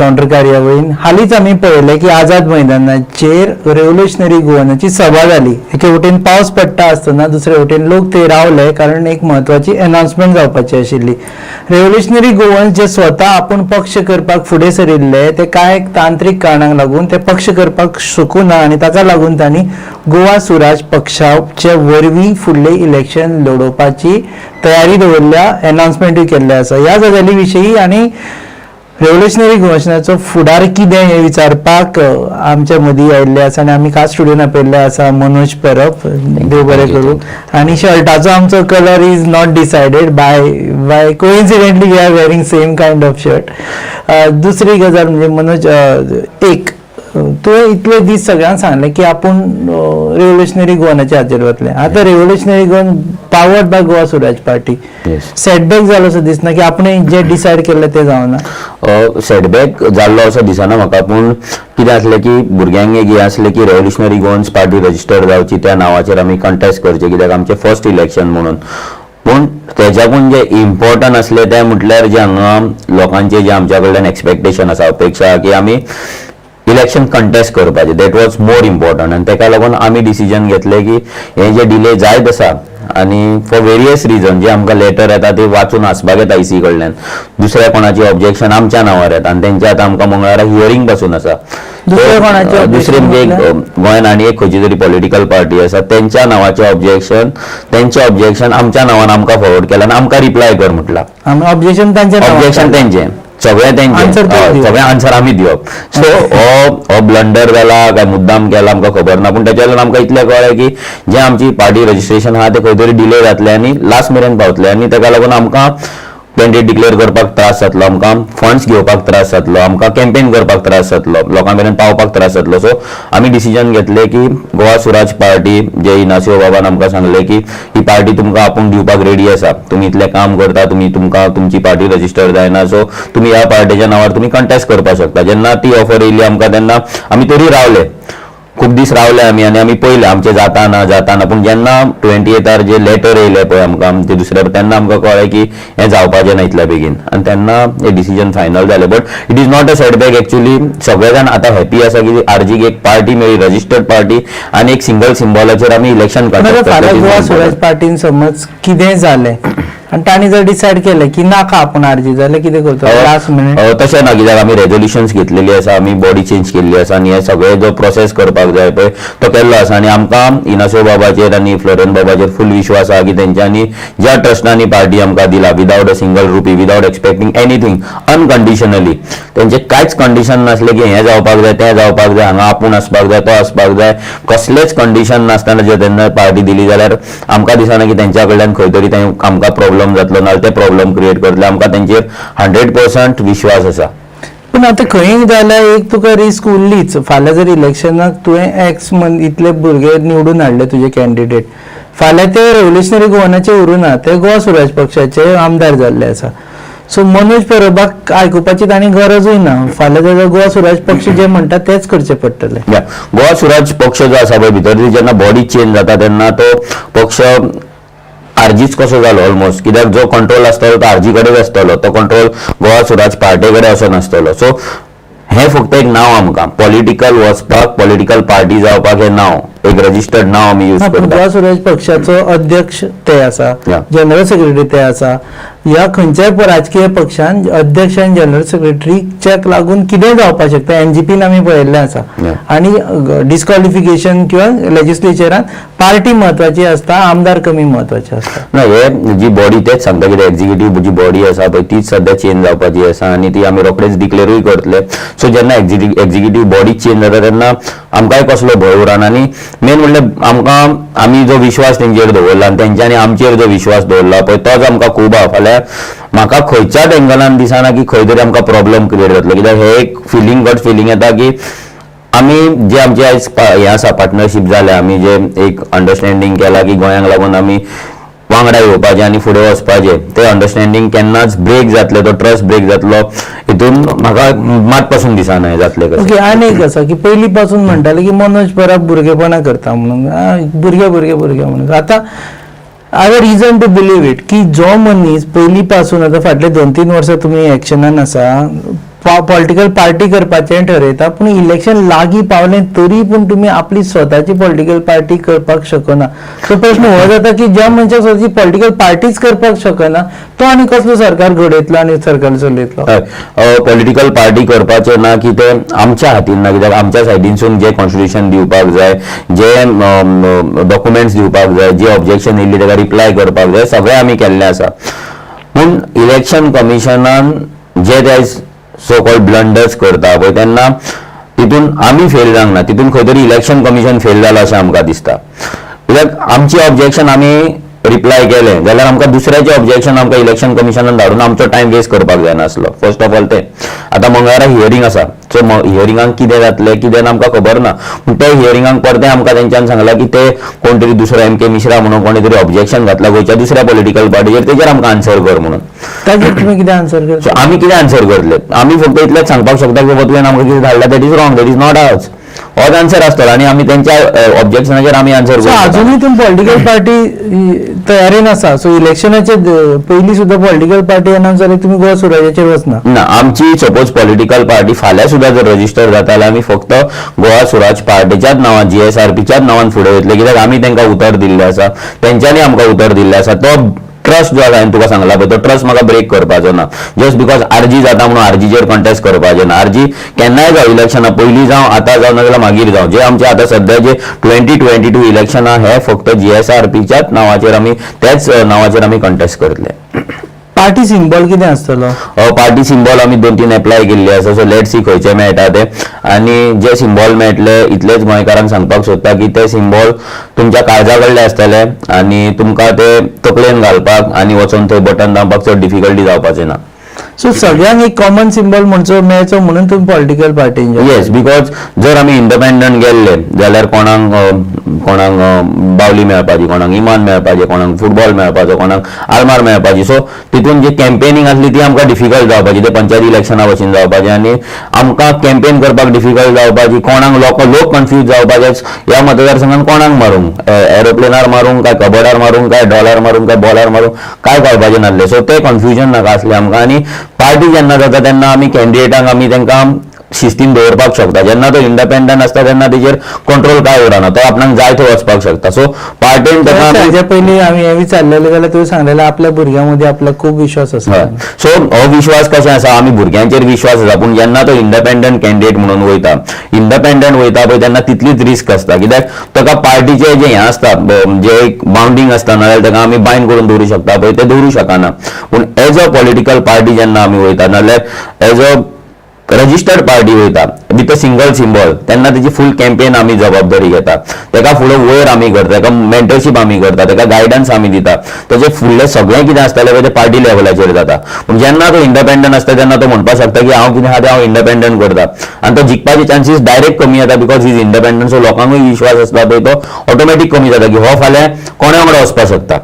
Counter कार्यावळीन हालींच आमी पळयलें की आझाद मैदानाचेर रेव्होल्युशनरी गोवनाची सभा जाली. एके वटेन पावस पडटा आसतना दुसरे वटेन लोक थंय रावले, कारण एक म्हत्वाची अनाउन्समेंट जावपाची आशिल्ली. रेव्होल्युशनरी गोवन जे स्वता आपूण पक्ष करपाक फुडें सरिल्ले, ते कांय तांत्रीक कारणांक लागून ते पक्ष करपाक शकूना आनी ताका लागून तांणी गोवा सुराज पक्षाचे वरवीं फुडलें इलेक्शन लडोवपाची तयारी दवरल्या, अनाउन्समेंटूय केल्लें आसा. ह्या गजाली विशीं आनी रेव्होल्युशनरी गोवनाचो फुडार कितें हें विचारपाक आमच्या मदीं आयिल्ले आसा आनी आमी खास स्टुडियोन आपयल्ले आसा मनोज परब. देव बरें करूं. आनी शर्टाचो आमचो colour is not decided, by coincidentally we are wearing same kind of shirt. दुसरी गजाल म्हणजे मनोज, एक तुवें इतले दीस सगळ्यांक सांगलें की आपूण रेव्होल्युशनरी गोवनाच्या हाजेर वतलें. आतां Revolutionary Goan powered by Goa Swaraj Party, setback जालो असो दिसना की आपण जे डिसायड केल्लें तें जावना? सेटबॅक जाल्लो असो दिसना म्हाका, पूण कितें आसलें की भुरग्यांक एक हें आसलें की रेव्होल्युशनरी गोवन्स पार्टी रजिस्टर जावची, त्या नांवाचेर आमी कंटेस्ट करचें, कित्याक आमचें फर्स्ट इलेक्शन म्हणून. पूण तेज्याकून जें इम्पॉर्टंट आसलें तें म्हटल्यार जें हांगा लोकांचें जें आमच्या कडल्यान एक्सपेक्टेशन आसा, अपेक्षा आहा की आमी इलेक्शन कंटेस्ट करपाचें, that was more important. आनी तेका लागून आमी डिसिजन घेतलें की हें जे डिले जायत आसा आनी फॉर वेरियस रिजन, जे आमकां लेटर येता ते वाचून हांसपाक येता. इसी कडल्यान दुसऱ्या कोणाचे ऑब्जेक्शन आमच्या नांवार येता आनी तेंचे आतां आमकां मंगळारा हियरींग पासून आसा. दुसऱ्या कोणाचें दुसरे objection म्हणजे एक म्हटल्यार? गोंयान आनी एक खंयची तरी पॉलिटिकल पार्टी आसा, तेंच्या नांवाचें ऑब्जेक्शन, तेंचें ऑब्जेक्शन आमच्या नांवान आमकां फॉरवर्ड केलां आनी आमकां रिप्लाय कर म्हटलां. आमी ऑब्जेक्शन तांच्या नांवार ऑब्जेक्शन काडलें. तेंचें, सगळें Answer तेंचें. तुमी दिवप. सगळें आन्सर आमी दिवप. सो हो हो ब्लंडर जाला काय मुद्दाम केला, आमकां खबर ना. पूण तेच्या वयल्यान आमकां इतलें कळ्ळें की जें आमची पार्टी रजिस्ट्रेशन आहा तें खंय तरी डिले जातलें आनी लास्ट मेरेन पावतलें आनी तेका लागून आमकां कॅन्डिडेट डिक्लेअर करपाक त्रास जातलो, आमकां फंड्स घेवपाक त्रास जातलो, आमकां कॅम्पेन करपाक त्रास जातलो, लोकां मेरेन पावपाक त्रास जातलो. सो आमी डिसिजन घेतलें की गोवा सुराज पार्टी, जे इनासियो बाबान आमकां सांगलें की ही पार्टी तुमकां आपूण दिवपाक रेडी आसा, तुमी इतलें काम करता, तुमी तुमकां तुमची पार्टी रजिस्टर जायना, सो तुमी ह्या पार्टीच्या नांवार तुमी कंटेस्ट करपाक शकता. जेन्ना ती ऑफर येयली आमकां तेन्ना आमी तरी रावले, खूब दीस रावले आमी आनी आमी पळयलें आमचें जाता ना जाता ना. पूण जेन्ना 28थार जे लेटर येयलें पळय आमकां आमचे दुसऱ्या, तेन्ना आमकां कळ्ळें की हें जावपाचें ना इतल्या बेगीन आनी तेन्ना हें डिसिजन फायनल जालें. But it is not a setback actually. सगळे जाण आतां हॅपी आसा की आरजीक एक पार्टी मेळ्ळी, रजिस्टर्ड पार्टी, आनी एक सिंगल सिम्बॉलाचेर आमी इलेक्शन पण आता फाल्यां गोवा काडटा. स्वराज पार्टीन समज कितें जालें आनी तांणी जर डिसायड केलें की नाका आपूण आरजी, जाल्यार कितें करतलो लास्ट मिनीट? तशें ना, कित्याक आमी रेजोल्युशन्स घेतलेली आसा, आमी बॉडी चेंज केल्ली आसा आनी हे सगळे जो प्रोसेस करपाक जाय पळय तो केल्लो आसा. आनी आमकां इनासो बाबाचेर आनी फ्लोरेन बाबाचेर फूल विश्वास आहा की तेंच्यांनी ज्या ट्रस्टांनी पार्टी आमकां दिला, without a single rupee, without expecting anything, unconditionally, तेंचे कांयच कंडिशन नासलें की हें जावपाक जाय, तें जावपाक जाय, हांगा आपूण आसपाक जाय, तो आसपाक जाय, कसलेच कंडिशन नासतना जर तेन्ना पार्टी दिली जाल्यार आमकां दिसना की तेंच्या कडल्यान खंय तरी ते आमकां प्रॉब्लम जातलो, नाजाल्यार ते प्रॉब्लम क्रिएट करतले. आमकां तेंचेर 100% विश्वास आसा. पूण आतां खंय जाल्यार एक तुका रिस्क उरलीच. फाल्यां जर इलेक्शनाक तुवें एक्स मन इतले भुरगे निवडून हाडले तुजे कॅन्डिडेट, फाल्यां ते रेव्होल्युशनरी गोवनाचे उरुना, ते गोवा स्वराज पक्षाचे आमदार जाल्ले आसा. सो मनोज परबाक आयकुपाची तांणी गरजूय ना. फाल्यां जर गोवा स्वराज पक्ष जे म्हणटा तेच करचें पडटलें. या, गोवा सुराज पक्ष जो आसा पळय, भितर जेन्ना बॉडी चेंज जाता तेन्ना तो पक्ष आरजीच कसो जालो ऑलमोस्ट, कित्याक जो कंट्रोल आसतलो तो आरजी कडेच आसतलो, तो कंट्रोल गोवा सुराज पार्टे कडेन असो नासतलो. सो हें फक्त एक नांव, आमकां पॉलिटिकल वचपाक, पॉलिटिकल पार्टी जावपाक हें नांव, एक रजिस्टर्ड नांव आमी यूज ना, पण करता. गोवा स्वराज पक्षाचो अध्यक्ष ते आसा, जनरल सेक्रेटरी ते आसा. ह्या खंयच्याय राजकीय पक्षान अध्यक्ष आनी जनरल सेक्रेटरीच्याक लागून कितेंय जावपाक शकता. एमजीपीन आमी पळयल्लें आसा. आनी डिस्क्वॉलिफिकेशन किंवा लेजिस्लेचरान पार्टी म्हत्वाची आसता, आमदार कमी म्हत्वाचे आसता. ना, हे जी बॉडी, तेच सांगता कितें, एक्झिक्युटीव जी बॉडी आसा पळय तीच सध्या चेंज जावपाची आसा आनी ती आमी रोखडेच डिक्लेरूय करतले. सो जेन्ना एक्झिक्युटीव बॉडी चेंज जाता तेन्ना आमकांय कसलो भंय उरना. आनी मेन म्हणल्यार आमकां आमी जो विश्वास तेंचेर दवरला आनी तेंच्यांनी आमचेर जो विश्वास दवरला पळय तोच आमकां खूब आहा. फाल्यां म्हाका खंयच्याच एंगलान दिसना की खंय तरी आमकां प्रॉब्लम क्रिएट जातलो, कित्याक हे एक फिलींग, गट फिलींग येता की आमी जे आमचे आयज हें आसा, पार्टनरशीप जाल्या, आमी जे एक अंडरस्टँडींग केला की गोंयांक लागून आमी वांगडा येवपाचें आनी फुडें वचपाचें, तें अंडरस्टँडींग केन्नाच ब्रेक जातलें, तो ट्रस्ट ब्रेक जातलो हितून म्हाका मात पासून दिसना हें जातलें कशें. ओके, आनी एक आसा की पयलीं पासून म्हणटाले की मनोज परब भुरगेपणां करता म्हणून, भुरगे भुरगे भुरगे म्हणून. आतां I have reason to believe it की जो मनीस पयलीं पासून, आतां फाटले 2-3 वर्सां तुमी एक्शनान आसा. पॉलिटिकल पार्टी करपाचें ठरयता, पूण इलेक्शन लागीं पावलें तरी पूण तुमी आपली स्वताची पॉलिटिकल पार्टी करपाक शकना. सो प्रश्न हो जाता की ज्या मनशाक स्वताची पॉलिटिकल पार्टीच करपाक शकना, तो आनी कसलो सरकार घडयतलो आनी सरकार चलयतलो? पॉलिटिकल पार्टी करपाचें ना की ते आमच्या हातीन ना, कित्याक आमच्या सायडीनसून जे कॉन्स्टिट्युशन दिवपाक जाय, जे डॉक्युमेंट्स दिवपाक जाय, जे ऑब्जेक्शन येयल्ली ताका रिप्लाय करपाक जाय, सगळें आमी केल्लें आसा. पूण इलेक्शन कमिशनान जे ते सो कॉल्ड ब्लंडर्स करता पळय, तेन्ना तितून आमी फेल जावंक ना, तितून खंय तरी इलेक्शन कमिशन फेल जालां अशें आमकां दिसता. कित्याक आमची ऑब्जेक्शन आमी रिप्लाय केलें जाल्यार आमकां दुसऱ्याचें ऑब्जेक्शन आमकां इलेक्शन कमिशनान धाडून आमचो टायम वेस्ट करपाक जायनासलो. फर्स्ट ऑफ ऑल, तें आतां मंगळारा हियरींग आसा. सो हियरिंगाक कितें जातलें कितें ना आमकां खबर ना. पूण ते हियरिंगाक परतें आमकां तेंच्यान सांगलां की ते कोण तरी दुसरो एम के मिश्रा म्हणून कोणी तरी ऑब्जेक्शन घातला गोंयच्या दुसऱ्या पॉलिटिकल पार्टीचेर, तेजेर आमकां आन्सर कर म्हणून. ताजेर तुमी कितें आन्सर करता? सो आमी कितें आन्सर करतले? आमी फक्त इतलेंच सांगपाक शकता की बाबा, तुवें आमकां कितें धाडला that is wrong, that is not ours. होच आन्सर आसतलो आनी आमी तेंच्या ऑब्जेक्शनाचेर आमी आन्सर सो अजुनूय तुमी पॉलिटिकल पार्टी तयारेन आसा? सो इलेक्शनाचे पयलीं सुद्दां पॉलिटिकल पार्टी अनाउन्स जाली, तुमी गोवा सुराजाचेर वचना? ना, आमची सपोज पॉलिटिकल पार्टी फाल्यां सुद्दां जर रजिस्टर जाता जाल्यार आमी फक्त गोवा स्वराज पार्टीच्याच नांवान, जीएसआरपीच्याच नांवान फुडें वयतले, कित्याक आमी तांकां उतर दिल्लें आसा, तेंच्यांनी आमकां उतर दिल्लें आसा. तो ट्रस्ट जो आसा, हांवें तुका सांगला पळय, तो ट्रस्ट म्हाका ब्रेक करपाचो ना. जस्ट because RG जाता म्हणून आरजीचेर कंटेस्ट करपाचें ना. आरजी केन्नाय जावं, इलेक्शना पयलीं जावं, आतां जावं, नाजाल्यार मागीर जावं, जे आमचे आतां सद्या जे 2022 इलेक्शनां हे फक्त जीएसआरपीच्याच नांवाचेर, आमी त्याच नांवाचेर आमी कंटेस्ट करतले. पार्टी सिंबॉल कितें आसतलो? पार्टी सिंबॉल आमी दोन तीन एप्लाय केल्ले आसा. सो let see खंयचे मेळटा ते. आनी जे सिंबॉल मेळटले, इतलेच गोंयकारांक सांगपाक सोदता की ते सिंबॉल तुमच्या काळजा कडले आसतले आनी तुमकां ते तकलेन घालपाक आनी वचोन थंय बटन दामपाक चड डिफिकल्टी जावपाची ना. सो सगळ्यांक एक कॉमन सिंबॉल म्हणचो मेळचो म्हणून तुमी पॉलिटिकल पार्टीन? येस, because जर आमी इंडिपेंडंट गेल्ले जाल्यार कोणाक बावली मेळपाची, कोणाक इमान मेळपाचें, कोणाक फुटबॉल मेळपाचो, कोणाक आल्मार मेळपाची. सो तितून जी कॅम्पेनिंग आसली ती आमकां डिफिकल्ट जावपाची. ते पंचायत इलेक्शना भशेन जावपाचें आनी आमकां कॅम्पेन करपाक डिफिकल्ट जावपाची. कोणाक लोक लोक कन्फ्यूज जावपाचे, ह्या मतदारसंघात कोणाक मारूंक, एरोप्लेनार मारूंक काय कबडार मारूंक काय डॉलार मारूंक काय बॉलार मारूंक, काय कळपाचें नासलें. सो ते कन्फ्युजन नाका आसलें आमकां. आनी पार्टी जेन्ना जाता तेन्ना आमी कॅन्डिडेटांक आमी तांकां शिस्तीन दवरपाक शकता. जेन्ना तो इंडिपेंडंट आसता तेन्ना तेजेर कंट्रोल काय उरना, तो आपणाक जाय थंय वचपाक शकता. सो पार्टीन ताका आमी ताच्या पयलीं आमी हें विचारलेलें जाल्यार तुवें सांगलेलें, आपल्या भुरग्यां मदीं आपल्याक खूब विश्वास आसा. सो हो विश्वास कशें आसा, आमी भुरग्यांचेर विश्वास आसा, पूण जेन्ना तो इंडिपेंडंट कॅन्डिडेट म्हणून वयता, इंडिपेंडंट वयता पळय, तेन्ना तितलीच रिस्क आसता, कित्याक ताका पार्टीचे जे हें आसता, जे एक बाउंडींग आसता, नाजाल्यार ताका आमी बायंड करून दवरूं शकता पळय, ते दवरूं शकना. पूण एज अ पॉलिटिकल पार्टी जेन्ना आमी वयता, नाजाल्यार एज अ रजिस्टर्ड पार्टी वयता विथ अ सिंगल सिंबॉल, तेन्ना तेजी फूल कॅम्पेन आमी जबाबदारी घेता, ताका फुडें वयर आमी करता, ताका मेंटरशीप आमी करता, ताका गायडन्स आमी दिता. तेजे फुडलें सगळें कितें आसतलें पळय, तें पार्टी लेवलाचेर जाता. पूण जेन्ना तो इंडिपेंडंट आसता तेन्ना तो म्हणपाक शकता की हांव कितें आहा तें हांव इंडिपेंडंट करता आनी तो जिखपाचे चान्सीस डायरेक्ट कमी जाता, because is independent. सो लोकांकूय विश्वास आसता पळय, तो ऑटोमॅटीक कमी जाता की हो फाल्यां कोणा वांगडा वचपाक शकता.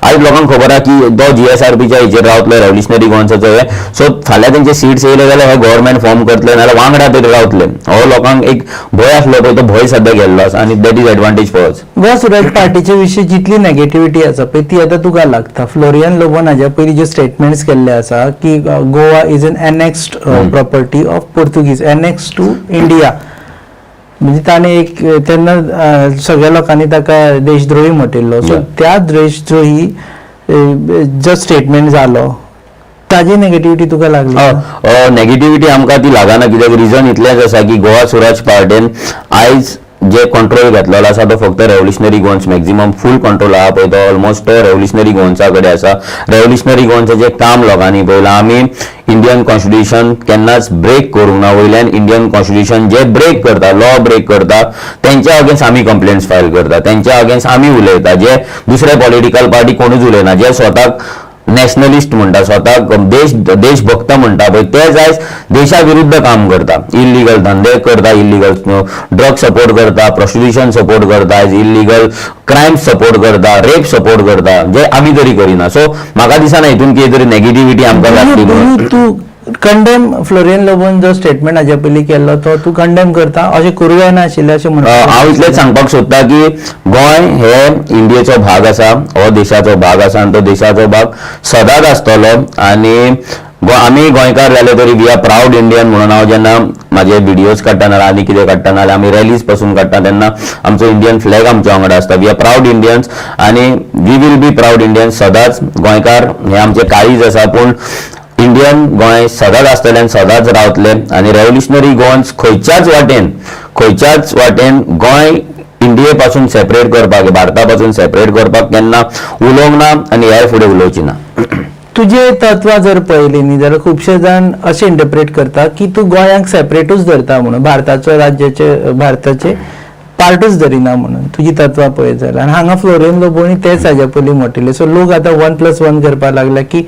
आयज लोकांक खबर आहा की तो जीएसआरपीच्या हेचेर रावतलो, रेव्होल्युशनरी गोवन्साचो हे. सो फाल्यां तेंचे सीट्स येयले जाल्यार हे गव्हर्मेंट फॉर्म करतले, नाजाल्यार वांगडा तरी रावतले. हो लोकांक एक भंय आसलो पळय, तो भंय सद्या गेल्लो आसा आनी that is advantage for us. Goa Swaraj पार्टीचे विशीं जितली नेगेटिव्हिटी आसा पळय, ती आतां तुका लागता. फ्लोरियन लोबोन हाज्या पयलीं जे स्टेटमेंट्स केल्ले आसा की Goa is an annexed property of Portuguese, annex to India, म्हणजे ताणें एक तेन्ना सगळ्या लोकांनी ताका देशद्रोही म्हटिल्लो. सो त्या देशद्रोही जो स्टेटमेंट जालो, ताजी नेगेटिव्हिटी तुका लागली? नेगेटिव्हिटी आमकां ती लागना, कित्याक रिजन इतलेंच आसा की गोवा स्वराज पार्टीन आयज जे कंट्रोल घेतलेलो आसा तो फक्त रेव्होल्युशनरी गोवन्स, मॅक्झिमम फूल कंट्रोल आहा पळय, तो ऑलमोस्ट तो रेव्होल्युशनरी गोवन्सा कडेन आसा. रेव्होल्युशनरी गोवन्साचें काम लोकांनी पळयलां. आमी इंडियन कॉन्स्टिट्युशन केन्नाच ब्रेक करूंक ना. वयल्यान इंडियन कॉन्स्टिट्युशन जे ब्रेक करता, लॉ ब्रेक करता, तेंच्या अगेन्स्ट आमी कंप्लेंट्स फायल करता, तेंच्या अगेन्स्ट आमी उलयता, जे दुसरे पॉलिटिकल पार्टी कोणूच उलयना. जे स्वताक नॅशनलिस्ट म्हणटा, स्वताक देशभक्त म्हणटा पळय, तेच आयज देशा विरुद्ध काम करता, इलिगल धंदे करता, इलिगल ड्रग सपोर्ट करता, प्रोस्टिट्युशन सपोर्ट करता, आयज इलिगल क्रायम सपोर्ट करता, रेप सपोर्ट करता, जे आमी तरी करिना. सो म्हाका दिसना हितून कितें तरी नेगेटिव्हिटी आमकां लागली म्हणून. तूं कंडेम फ्लोरियन लोबोन जो स्टेटमेंट हाज्या पयलीं केल्लो, तो तूं कंडेम करता? अशें करूं जायना आशिल्लें अशें म्हणटा? हांव इतलेंच सांगपाक सोदता की गोंय हे इंडियेचो भाग आसा, हो देशाचो भाग आसा आनी तो देशाचो भाग सदांच आसतलो आनी आमी गोंयकार जाले तरी we are proud Indian म्हणून हांव जेन्ना म्हाजे व्हिडियोज काडटा नाल्यार आनी कितें काडटा नाल्यार आमी रॅलीज पासून काडटा तेन्ना आमचो इंडियन फ्लॅग आमच्या वांगडा आसता. We are proud Indians आनी we will be proud Indians सदांच. गोंयकार हे आमचे काळीज आसा, पूण इंडियन गोंय सदांच आसतलें आनी सदांच रावतले. आनी रेव्होल्युशनरी गोवन्स खंयच्याच वाटेन गोंय इंडिये पासून सेपरेट करपाक, भारता पासून सेपरेट करपाक केन्ना उलोवंक ना आनी ह्याय फुडें उलोवची ना. तुजे तत्वां जर पळयली न्ही जाल्यार खुबशे जाण अशें इंटरप्रेट करता की तूं गोंयांक सेपरेटूच धरता म्हणून, भारताचो राज्याचे भारताचे पार्टूच धरिना म्हणून, तुजी तत्वां पळयत जाल्यार. आनी हांगा फ्लोरियन लोबोनी तेच हाज्या पयलीं म्हटिल्लें. सो लोक आतां 1+1 करपाक लागला की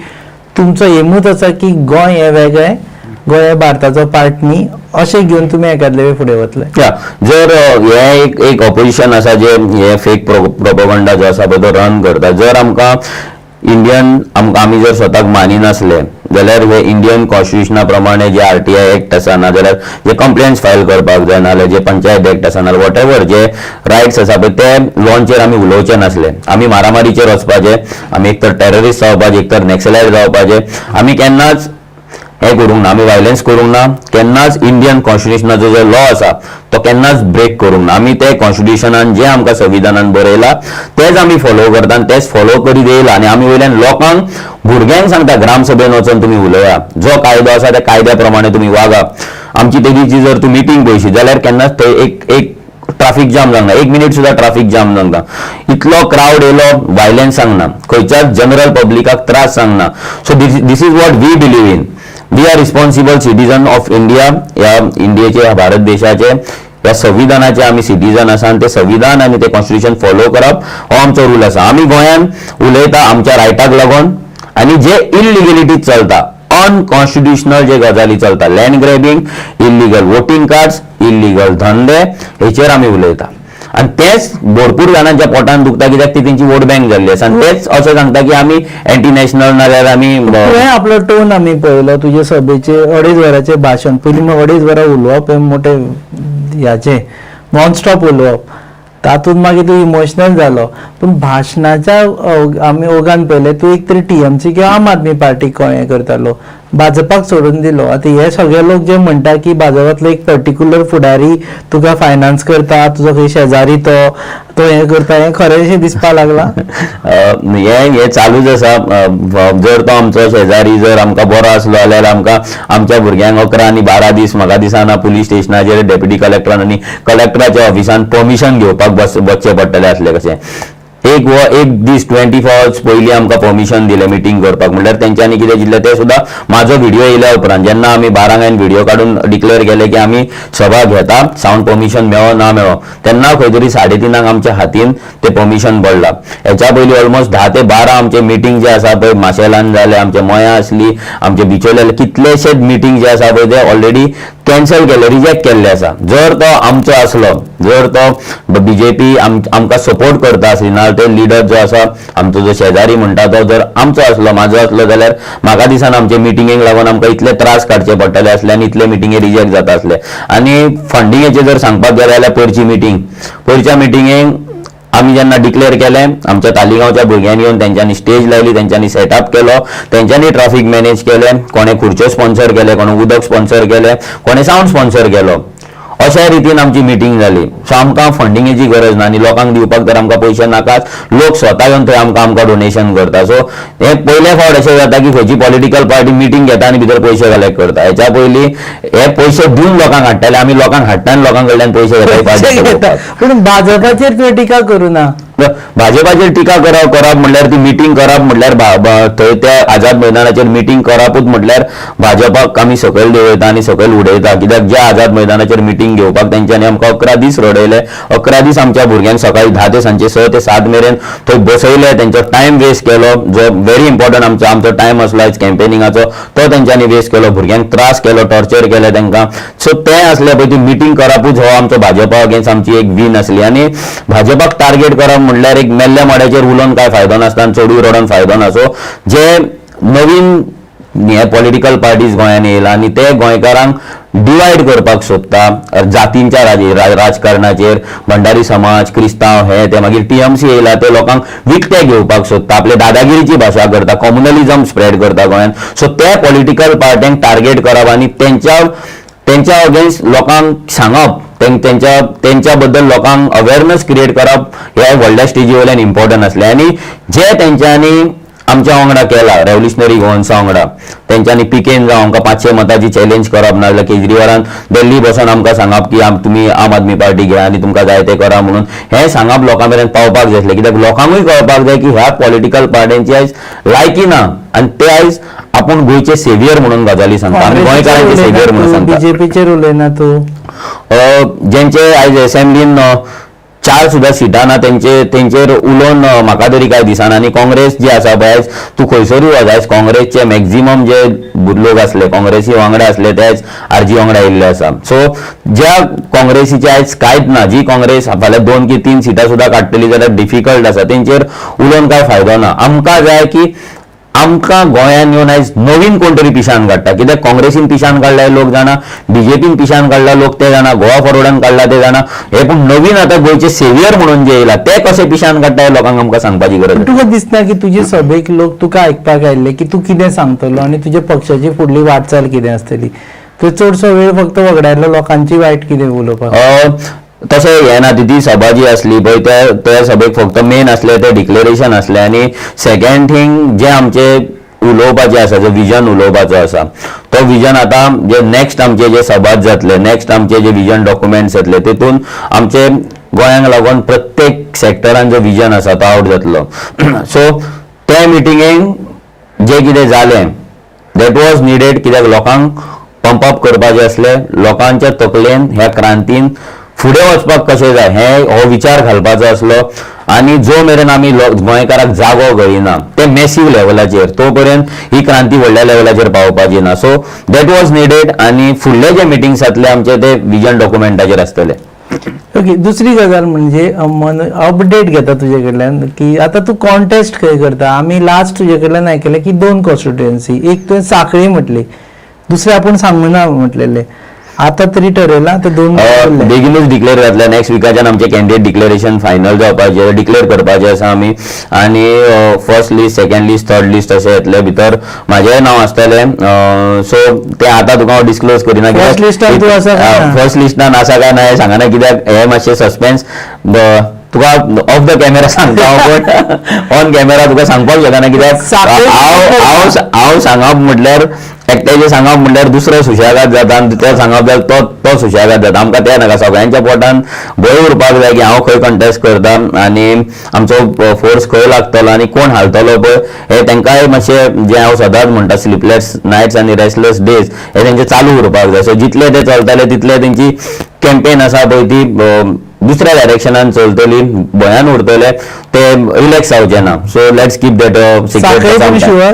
तुमचो एमूच आसा की गोंय हें वेगळें, गोंय हें भारताचो पार्ट न्ही, अशें घेवन तुमी एकादले वेळ फुडें वतले. या, जर हे एक एक ऑपोजिशन आसा जे हे फेक प्रोपोगंडा जो आसा पळय तो रन करता. जर आमकां इंडियन आमकां आमी जर स्वताक मानिनासले जाल्यार हे इंडियन कॉन्स्टिट्युशना प्रमाणे जे आरटीआय एक्ट आसा, नाजाल्यार जे कंप्लेंट्स फायल करपाक जाय, नाजाल्यार जे पंचायत एक्ट आसा, नाजाल्यार what ever जे रायट्स आसा पळय ते लॉंचेर आमी उलोवचे नासले. आमी मारामारीचेर वचपाचे, आमी एक तर टेररिस्ट जावपाचे, एक तर नॅक्सलायट जावपाचे. आमी केन्नाच हें करूंक ना, आमी वायलन्स करूंक ना केन्नाच. इंडियन कॉन्स्टिट्युशनाचो जो लॉ आसा तो केन्नाच ब्रेक करूंक ना. आमी ते कॉन्स्टिट्युशनान जे आमकां संविधानान बरयला तेच आमी फॉलो करता आनी तेच फॉलो करीत येयला. आनी आमी वयल्यान लोकांक, भुरग्यांक सांगता, ग्रामसभेन वचोन तुमी उलया, जो कायदो आसा त्या कायद्या प्रमाणे तुमी वागा. आमची तेजीची जर तूं मिटींग पळयशी जाल्यार केन्नाच थंय एक एक ट्राफीक जाम जावंक ना, एक मिनीट सुद्दां ट्राफीक जाम जावंक ना. इतलो क्रावड येयलो, वायलन्स जावंक ना, खंयच्याच जनरल पब्लिकाक त्रास जावंक ना. So this is what we believe in. We are responsible citizen of India. ह्या इंडियेचे, ह्या भारत देशाचे, ह्या संविधानाचे आमी सिटीजन आसा आनी ते संविधान आनी ते कॉन्स्टिट्युशन फॉलो करप हो आमचो रूल आसा. आमी गोंयान उलयता आमच्या रायटाक लागून आनी जे इलिगलिटी चलता, अनकॉन्स्टिट्युशनल जे गजाली चलता, land grabbing, illegal voting cards, illegal धंदे, हेचेर आमी उलयता. आनी तेच भरपूर जाणांच्या पोटान दुखता, कित्याक ती तेंची वोट बँक जाल्ली आसा आनी तेच अशें सांगता की आमी एंटी नॅशनल नाजाल्यार आमी तुवें आपलो टोन आमी पळयलो तुजे सभेचे, 2.5 वरांचें भाशण. पयलीं मग 2.5 वरां उलोवप हें मोठें ह्याचें, नॉनस्टॉप उलोवप, तातूंत मागीर तूं इमोशनल जालो. पूण भाशणाच्या आमी ओगान पळयलें, तूं एक तरी टीएमसी किंवा आम आदमी पार्टीक हें करतालो, भाजपाक सोडून दिलो. आतां हे सगळे लोक जे म्हणटा की भाजपांतलो एक पर्टिक्युलर फुडारी तुका फायनान्स करता, तुजो खंय शेजारी तो तो हें करता, हें खरें दिसपाक लागलां? हे हे चालूच आसा. जर तो आमचो शेजारी जर आमकां बरो आसलो जाल्यार आमकां आमच्या भुरग्यांक 11 आनी 12 दीस म्हाका दिसना पुलीस स्टेशनाचेर डेप्युटी कलेक्टरान आनी कलेक्टराच्या ऑफिसान परमिशन घेवपाक बस बसचें पडटलें आसलें कशें. एक व एक दीस, 24 आवर्स पयलीं आमकां परमिशन दिलें मिटींग करपाक म्हणल्यार तेंच्यांनी कितें चिंतलें, तें सुद्दां म्हाजो व्हिडियो येयल्या उपरांत, जेन्ना आमी 12क हांवें व्हिडियो काडून डिक्लेअर केलें की आमी सभा घेता, सावंड परमिशन मेळो ना मेळो, तेन्ना खंय तरी 3:30 आमच्या हातीन तें परमिशन पडलां. हेच्या पयलीं ऑलमोस्ट 10 ते 12 आमचे मिटींग जे आसा पळय माशेलान जाले, आमचे मयां आसली, आमचे बिचोले, कितलेशेच मिटींग जे आसा पळय ते ऑलरेडी कॅन्सल केले, रिजेक्ट केल्ले आसा. जर तो आमचो आसलो, जर तो बीजेपी आमकां सपोर्ट करता आसली, ना ते लिडर जो आसा आमचो, जो शेजारी म्हणटा तो जर आमचो आसलो, म्हाजो आसलो जाल्यार म्हाका दिसना आमचे मिटिंगेक लागून आमकां इतले त्रास काडचे पडटले आसले आनी इतले मिटिंगे रिजेक्ट जाता आसले. आनी फंडिंगेचे जर सांगपाक गेले जाल्यार पयरची मिटींग, पयरच्या मिटिंगेक आमी जेन्ना डिक्लेअर केलें, आमच्या तालिगांवच्या भुरग्यांनी येवन तेंच्यांनी स्टेज लायली, तेंच्यांनी सेटअप केलो, तेंच्यांनी ट्राफीक मॅनेज केलें, कोणें खुर्च्यो स्पॉन्सर केले, कोणें उदक स्पॉन्सर केलें, कोणें सावंड स्पॉन्सर केलो, अशा रितीन आमची मिटींग जाली. सो आमकां फंडिंगेची गरज ना आनी लोकांक दिवपाक तर आमकां पयशे नाकाच. लोक स्वता येवन थंय आमकां डोनेशन करता. सो हे पयले फावट अशें जाता की खंयची पॉलिटिकल पार्टी मिटींग घेता आनी भितर पयशे कलेक्ट करता. हेच्या पयलीं हे पयशे दिवन लोकांक हाडटाले, आमी लोकांक हाडटा आनी लोकां कडल्यान पयशे घेता ही पयशे पार्टी. घेता. पूण भाजपाचेर तुवें टिका करूं ना. भाजपाचेर टिका करप करप म्हणल्यार ती मिटींग करप म्हणल्यार थंय त्या आझाद मैदानाचेर मिटींग करपूच म्हणल्यार भाजपाक आमी सकयल देंवयता आनी सकयल उडयता. कित्याक ज्या आझाद मैदानाचेर मिटींग घेवपाक तेंच्यांनी आमकां 11 दीस रडयले, 11 दीस आमच्या भुरग्यांक सकाळी 10 ते सांजचे 6 ते 7 मेरेन थंय बसयले, तेंचो टायम वेस्ट केलो, जो व्हेरी इम्पॉर्टंट आमचो टायम आसलो आयज कॅम्पेनिंगाचो, तो तेंच्यांनी वेस्ट केलो, भुरग्यांक त्रास केलो, टॉर्चर केले तांकां. सो तें आसलें पळय, ती मिटींग करपूच हो आमचो भाजपा अगेन्स्ट आमची एक वीन आसली. आनी भाजपाक टार्गेट करप म्हणल्यार एक मेल्ल्या मड्याचेर उलोवन कांय फायदो नासता आनी चडूय रडोन फायदो ना. सो जे नवीन हे पॉलिटिकल पार्टीज गोंयांत येयला आनी ते गोंयकारांक डिवायड करपाक सोदता जातींच्या राजकारणाचेर. भंडारी समाज, क्रिस्तांव, हे ते. मागीर टीएमसी येयला, ते लोकांक विकते घेवपाक सोदता, आपले दादागिरीची भाशा करता, कॉम्युनलिझम स्प्रेड करता गोंयांत. सो ते पॉलिटिकल पार्ट्यांक टार्गेट करप आनी तेंच्या तेंच्या अगेन्स्ट लोकांक सांगप, तेंच्या तेंच्या बद्दल लोकांक अवेरनस क्रिएट करप हे व्हडल्या स्टेजी वयल्यान इम्पॉर्टंट आसलें. आनी जे तेंच्यांनी आमच्या वांगडा केला, रेव्होल्युशनरी गोवन्सा वांगडा तेंच्यांनी, पिकेन जावं आमकां 500 मताची चॅलेंज करप, नाजाल्यार केजरीवालान दिल्ली बसून आमकां सांगप की तुमी आम आदमी पार्टी घे आनी तुमकां जाय तें करा म्हणून, हें सांगप लोकां मेरेन पावपाक जाय आसलें. कित्याक लोकांकूय कळपाक जाय की ह्या पॉलिटिकल पार्ट्यांची आयज लायकी ना आनी ते आयज आपूण गोंयचे सेवियर म्हणून गजाली सांगता, आमी गोंयकारांचे सेवियर म्हणून सांगता. बीजेपीचेर उलयना तूं? जेंचे आयज असेंब्लीन चार सुद्दां सिटां ना, तेंचेर उलोवन म्हाका तरी कांय दिसना. आनी काँग्रेस जी आसा पळय, आयज तूं खंयसरूय वच, आयज काँग्रेसचे मॅक्झिमम जे लोक आसले, काँग्रेसी वांगडा आसले, ते आयज आरजी वांगडा येयल्ले आसा. सो ज्या काँग्रेसीचे आयज कांयच ना, जी काँग्रेस फाल्यां दोन की तीन सिटां सुद्दां काडटली जाल्यार डिफिकल्ट आसा, तेंचेर उलोवन कांय फायदो ना. आमकां जाय की आमकां गोंयांत येवन आयज नवीन कोण तरी पिशान काडटा. कित्याक काँग्रेसीन पिशान काडला हे लोक जाणा, बीजेपीन पिशान काडला लोक ते जाणा, गोवा फॉरवर्डान काडला ते जाणा, हे पूण नवीन आतां गोंयचे सेवियर म्हणून जे येयला ते कशे पिशान काडटा हे लोकांक आमकां सांगपाची गरज आसा. तुका दिसना की तुजे सभेक लोक तुका आयकपाक आयिल्ले की तूं कितें सांगतलो आनी तुज्या पक्षाची फुडली वाटचाल कितें आसतली? तुवें चडसो वेळ फक्त वगडायलो लोकांची वायट कितें उलोवपाक. तशें हें ना. ती सभा जी आसली पळय, त्या त्या सभेक फक्त मेन आसलें तें डिक्लेरेशन आसलें आनी सेकंड थींग जें आमचें उलोवपाचें आसा, जो विजन उलोवपाचो आसा, तो विजन आतां जे नेक्स्ट आमचे जे सभात जातले, नेक्स्ट आमचे जे विजन डॉक्युमेंट्स जातले, तेतून आमचे गोंयांक लागून प्रत्येक सेक्टरान जो विजन आसा तो आवट जातलो. सो ते मिटिंगेक जें कितें जालें, that was needed, कित्याक लोकांक पंप अप करपाचें आसलें, लोकांच्या तकलेन ह्या क्रांतीन फुडें वचपाक कशें जाय हें हो विचार घालपाचो आसलो. आनी जो मेरेन आमी गोंयकाराक जागो करिना ते मॅसीव लेवलाचेर, तो पर्यंत ही क्रांती व्हडल्या लेवलाचेर पावपाची ना. सो that was needed आनी फुडले जे मिटिंग्स जातले आमचे ते विजन डॉक्युमेंटाचेर आसतले. ओके, दुसरी गजाल म्हणजे मन अपडेट घेता तुजे कडल्यान की आतां तूं कॉन्टेस्ट खंय करता? आमी लास्ट तुजे कडल्यान आयकलें की दोन कॉन्स्टिट्युएन्सी, एक तुवें सांखळी म्हटली, दुसरें आपूण सांगूना म्हटलेलें. आतां तरी ठरयलां ते दोन उरले? बेगीनूच डिक्लेअर जातले. नेक्स्ट विकाच्यान आमचे कॅन्डिडेट डिक्लेरेशन फायनल जावपाचें, डिक्लेअर करपाचें आसा आमी. आनी first list, second list, third list अशें येतले. भितर म्हाजेंय नांव आसतलें. सो तें आतां तुका हांव डिस्क्लोज करिना. First list आन तूं आसा काय ना? फर्स्ट लिस्टान आसा काय ना हें सांगना, कित्याक हें मातशें सस्पेन्स. तुका ऑफ the camera सांगता हांव, पण ऑन कॅमेरा तुका सांगपाक शकना, कित्याक हांव हांव हांव सांगप म्हटल्यार, एकट्याचें सांगप म्हटल्यार दुसरो सुशेगाद जाता आनी ते सांगप जाल्यार तो तो सुशेगाद जाता. आमकां तें नाका. सगळ्यांच्या पोटान भंय उरपाक जाय की हांव खंय कंटेस्ट करता आनी आमचो फोर्स खंय लागतलो आनी कोण हालतलो पळय, हे तांकांय मातशें, जें हांव सदांच म्हणटा, स्लिपलेस नायट्स आनी रेस्टलेस डेज हे तेंचे चालू उरपाक जाय. सो जितले ते चलतले तितले तेंची कॅम्पेन आसा पळय ती दुसऱ्या डायरेक्शनान चलतली, भंयान उरतले, ते रिलॅक्स जावचे ना. So let's keep that. सांखळी पूण sure?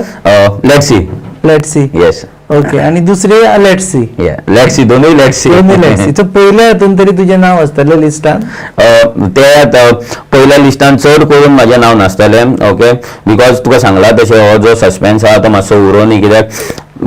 Let's see. Let's see. Yes. Okay, आणि दुसरी let's see. Let's see, दोनूय let's see. दोनूय let's see. सो पयल्या हातून तरी तुजें नांव आसतलें लिस्टान? ते आतां पयल्या लिस्टान चड करून म्हाजें नांव नासतलें, ओके, because तुका सांगला तशें हो जो सस्पेन्स आहा तो मातसो उरोनी, कित्याक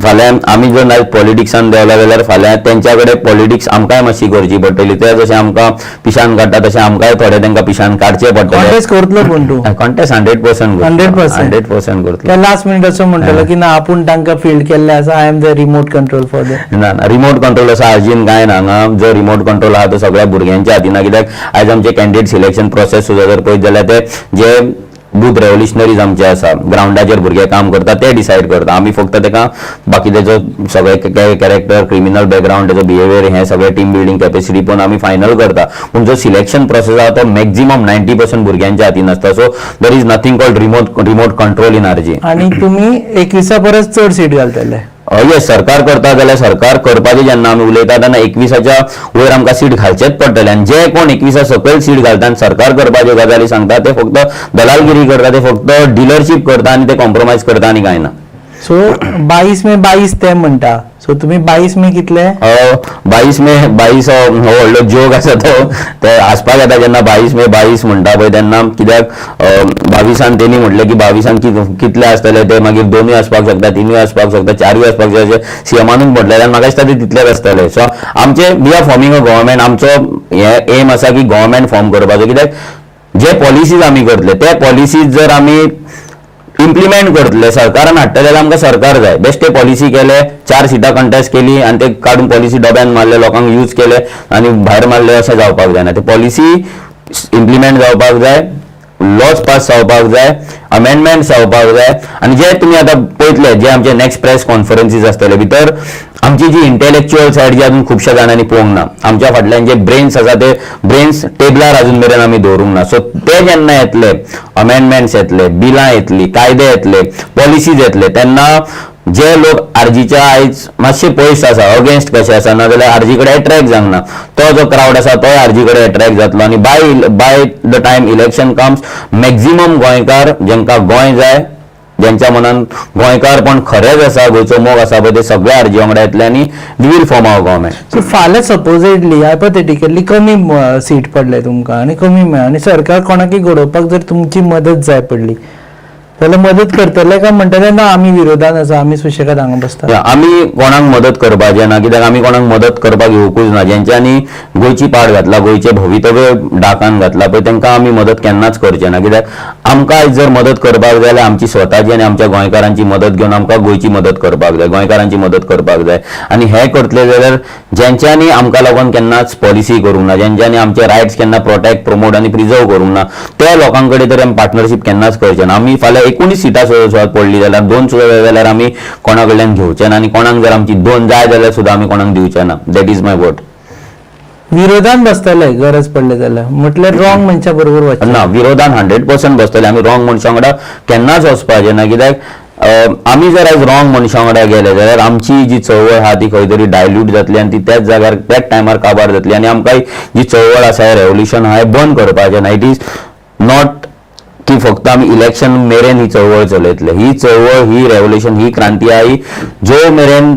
फाल्यां आमी जर नायट पॉलिटिक्सान देंवले जाल्यार फाल्यां तेंच्या कडेन पॉलिटिक्स आमकांय मातशी करची पडटली. ते जशें आमकां पिशान काडटा तशें आमकांय थोडे तेंकां पिशान काडचें पडटलें. कॉन्टेस्ट करतलो पूण तूं? कॉन्टेस्ट 100%. 100%? 100% करतलो. काय लास्ट मिनिट असो म्हणटलो की ना, आपूण तांकां फील्ड केल्लें आसा, I am the remote control for the ना ना, रिमोट कंट्रोल असो आजीन कांय ना. हांगा जो रिमोट कंट्रोल आहा तो सगळ्या भुरग्यांच्या हातीन आहा, कित्याक आयज आमचे कॅन्डिडेट सिलेक्शन प्रोसेस सुद्दां जर पळयत जाल्यार ते जे बूथ रेव्होल्युशनरीज आमचे आसा, ग्रावंडाचेर भुरगे काम करता, ते डिसायड करता. आमी फक्त तेका बाकी तेजो सगळे कॅरेक्टर, क्रिमिनल बॅकग्रावंड, तेजो बिहेवियर, हे सगळे टीम बिल्डींग कॅपॅसिटी पण आमी फायनल करता, पूण जो सिलेक्शन प्रोसेस आहा तो मॅक्झिमम 90% भुरग्यांच्या हातीन आसता. So there is nothing called remote control in RG. आणि तुमी 21 परस चड सीट घालतले? येस, सरकार करता जाल्यार, सरकार करपाचें जेन्ना आमी उलयता तेन्ना 21च्या वयर आमकां सीट घालचेच पडटले. आनी जे कोण 21 सकयल सीट घालता आनी सरकार करपाच्यो गजाली सांगता, ते फक्त दलालगिरी करता, ते फक्त डिलरशीप करता आनी ते कॉम्प्रोमायज करता आनी कांय ना. सो 22 मे 22 ते म्हणटा, सो तुमी 22 मे कितले? 22 मे 22 हो हो व्हडलो जोक आसा तो. ते हांसपाक येता जेन्ना 22 मे 22 म्हणटा पळय तेन्ना, कित्याक 22 तेणी म्हटलें की 22 कितले आसतले ते, मागीर दोनूय आसपाक शकता, तिनूय आसपाक शकता, चारूय आसपाक शकता अशें सीएमानूच म्हटलें आनी म्हाका दिसता ते तितलेच आसतले. सो आमचे, we are forming a government. आमचो हे एम आसा की गव्हर्मेंट फॉर्म करपाचो, कित्याक जे पॉलिसीज आमी करतले ते पॉलिसीज जर आमी इम्प्लिमेंट करतले, सरकारान हाडटले जाल्यार आमकां सरकार जाय. बेश्टे पॉलिसी केले, चार सिटां कंटेस्ट केली आनी ते काडून पॉलिसी डब्यान मारले, लोकांक यूज केले आनी भायर मारले, अशें जावपाक जायना. ते पॉलिसी इम्प्लिमेंट जावपाक जाय, लॉज पास जावपाक जाय, अमेंडमेंट जावपाक जाय. आनी जे तुमी आतां पळयतले, जे आमचे नेक्स्ट प्रेस कॉन्फरन्सीस आसतले, भितर आमची जी इंटेलेक्च्युअल सायड जी अजून खुबश्या जाणांनी पळोवंक ना, आमच्या फाटल्यान जे ब्रेन्स आसा ते ब्रेन्स टेबलार अजून मेरेन आमी दवरूंक ना. सो ते जेन्ना येतले, अमेंडमेंट्स येतले, बिलां येतली, कायदे येतले, पॉलिसीज येतले, तेन्ना जे लोक आरजीच्या आयज मातशे पयस आसा, अगेन्स्ट कशे आसा, नाजाल्यार आरजी कडेन एट्रॅक्ट जावंक ना, तो जो क्रावड आसा तोय आरजी कडेन एट्रॅक्ट जातलो. आनी by the time election comes, maximum गोंयकार जेंकां गोंय जाय, ज्यांच्या मनान गोंयकारपण खरेंच आसा, गोंयचो मोग आसा पळय, ते सगळे आरजी वांगडा येतले आनी we will form our government. So फाल्यां सपोजेडली, हायपोथेटिकली कमी सीट पडले तुमकां आनी कमी मेळ्ळे आनी सरकार कोणाकय घडोवपाक जर तुमची मदत जाय पडली जाल्यार मदत करतले काय म्हणटले ना, आमी विरोधान आसा, आमी सुशेगाद हांगा बसता? आमी कोणाक मदत करपाचें ना, कित्याक आमी कोणाक मदत करपाक येवकूच ना. जेंच्यांनी गोंयची पाड घातला, गोंयचें भवितव्य डाकान घातला पळय, तांकां आमी मदत केन्नाच करचे ना. कित्याक आमकां आयज जर मदत करपाक जाय जाल्यार आमची स्वताची आनी आमच्या गोंयकारांची मदत घेवन आमकां गोंयची मदत करपाक जाय, गोंयकारांची मदत करपाक जाय. आनी हें करतले जाल्यार जेंच्यांनी आमकां लागून केन्नाच पॉलिसी करूंक ना, जेंच्यांनी आमचे रायट्स केन्ना प्रोटेक्ट, प्रमोट आनी प्रिजर्व करूंक ना, त्या लोकां कडेन तर आमी पार्टनरशीप केन्नाच करचे ना. आमी फाल्यां 19 सिटां सुद्दां पडली जाल्यार, दोन सुद्दां जाय जाल्यार आमी कोणा कडल्यान घेवचे ना आनी कोणाक जर आमची दोन जाय जाल्यार सुद्दां आमी कोणाक दिवचे ना. That is my word. विरोधान बसतले गरज पडले जाल्यार, म्हटल्यार रॉंग मनशा बरोबर वचचें? ना, विरोधान 100% बसतले आमी. रॉंग मनशां वांगडा केन्नाच वचपाचें ना, कित्याक आमी जर आयज रॉंग मनशां वांगडा गेले जाल्यार आमची जी चळवळ आहा ती खंय तरी डायल्यूट जातली आनी ती त्याच जाग्यार त्याच टायमार काबार जातली. आनी आमकां जी चळवळ आसा, रेवोल्युशन आहा, हें बंद करपाचें ना. It is not की फक्त आमी इलेक्शन मेरेन ही चळवळ चलयतले. ही चळवळ, ही रेवोल्युशन, ही क्रांती आहा, ही जो मेरेन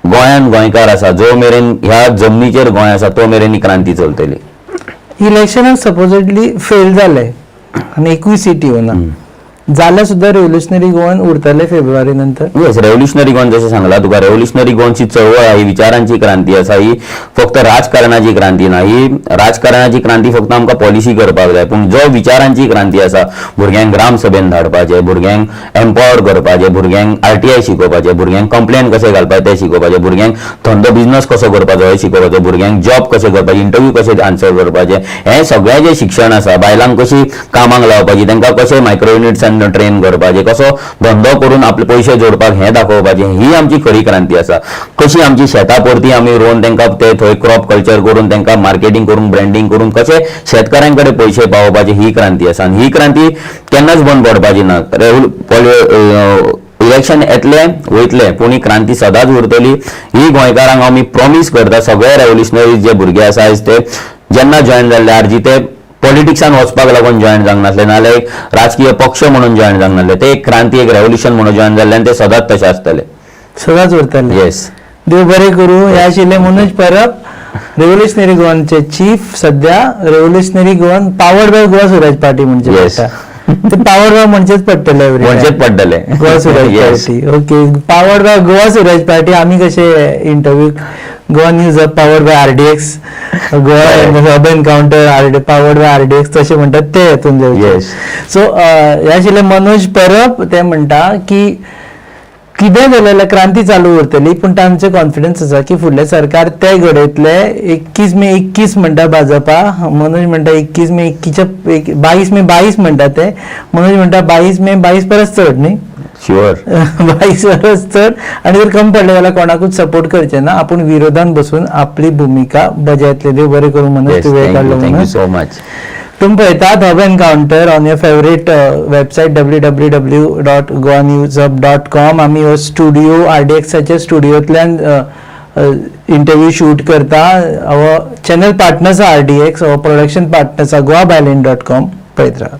गोंयान गोंयकार आसा, जो मेरेन ह्या जमनीचेर गोंय आसा, तो मेरेन ही क्रांती चलतली. इलेक्शनाक सपोजेडली फेल जाले आनी एकूय सीट येवना जाल्यार सुद्दां रेव्होल्युशनरी गोवन उरतले फेब्रुवारी नंतर? येस, रेव्होल्युशनरी गोवन, जशें सांगला तुका, रेव्होल्युशनरी गोवनची चळवळ आहा, ही विचारांची क्रांती आसा. ही फक्त राजकारणाची क्रांती ना. ही राजकारणाची क्रांती फक्त आमकां पॉलिसी करपाक जाय, पूण जो विचारांची क्रांती आसा, भुरग्यांक ग्राम सभेन धाडपाचें, भुरग्यांक एम्पावर करपाचें, भुरग्यांक आरटीआय शिकोवपाचें, भुरग्यांक कंप्लेन कशें घालपाचें तें शिकोवपाचें, भुरग्यांक धंदो बिझनस कसो करपाचो हें शिकोवपाचो, भुरग्यांक जॉब कशें करपाचें, इंटरव्यू कशें आन्सर करपाचें, हें सगळें जें शिक्षण आसा, बायलांक कशी कामाक लावपाची, तांकां कशें मायक्रो युनिट्सान ट्रेन करपाचें, कसो धंदो करून आपले पयशे जोडपाक हें दाखोवपाचें, ही आमची खरी क्रांती आसा. कशी आमची शेतां परती आमी रोवन तांकां ते थंय क्रॉप कल्चर करून, तांकां मार्केटींग करून, ब्रँडींग करून कशे शेतकऱ्यां कडेन पयशे पावोवपाचे, ही क्रांती आसा. आनी ही क्रांती केन्नाच बंद पडपाची ना. इलेक्शन येतलें वयतलें, पूण ही क्रांती सदांच उरतली, ही गोंयकारांक आमी प्रॉमीस करता. सगळे रेव्होल्युशनरी जे भुरगे आसा आयज, ते जेन्ना जॉयन जाल्ले आरजी, ते पॉलिटिक्सान वचपाक लागून जॉयन जावंक नासले, नाजाल्यार एक राजकीय पक्ष म्हणून जॉयन जावंक नासले. ते एक क्रांती, एक रेव्होल्युशन म्हणून जॉयन जाल्ले आनी ते सदांच तशे आसतले. सदांच उरतले. येस. देव बरें करूं. हे आशिल्ले मनोज परब, रेव्होल्युशनरी गोवनचे चीफ. सध्या revolutionary Goan powered by Goa Swaraj party म्हणजे पडटा ते पावर्ड बाय म्हणचेच पडटले every time. म्हणचेच पडटले. गोवा स्वराज party, okay, powered by Goa Swaraj party. आमी कशे interview Goa news hub powered by RDX, Goa hub encounter powered by RDX तशें म्हणटात ते हेतून. सो हे आशिल्ले मनोज परब. ते म्हणटा की कितें जालें जाल्यार क्रांती चालू उरतली, पूण तांचे कॉन्फिडन्स आसा की फुडलें सरकार ते घडयतले. 21 मे 21 म्हणटा भाजपा, मनोज म्हणटा 21 मे 21च्या, 22 मे 22 म्हणटा ते. मनोज म्हणटा 22 मे 22 परस चड न्ही? शुअर. 22 परस चड. आनी जर कमी पडले जाल्यार कोणाकूच सपोर्ट करचे ना, आपूण विरोधान बसून आपली भुमिका बजायतले. देव बरें करूं मनोज, तूं वेळ काडलो thank you म्हणून. So much. तुमी पळयतात hub encounter on your favourite website www.goanewshub.com. आमी हो स्टुडिओ आरडीएक्साच्या स्टुडिओंतल्यान इंटरव्यू शूट करता. Our channel partners RDX, our production partners Goa बायलेन dot com. पळयत राहात.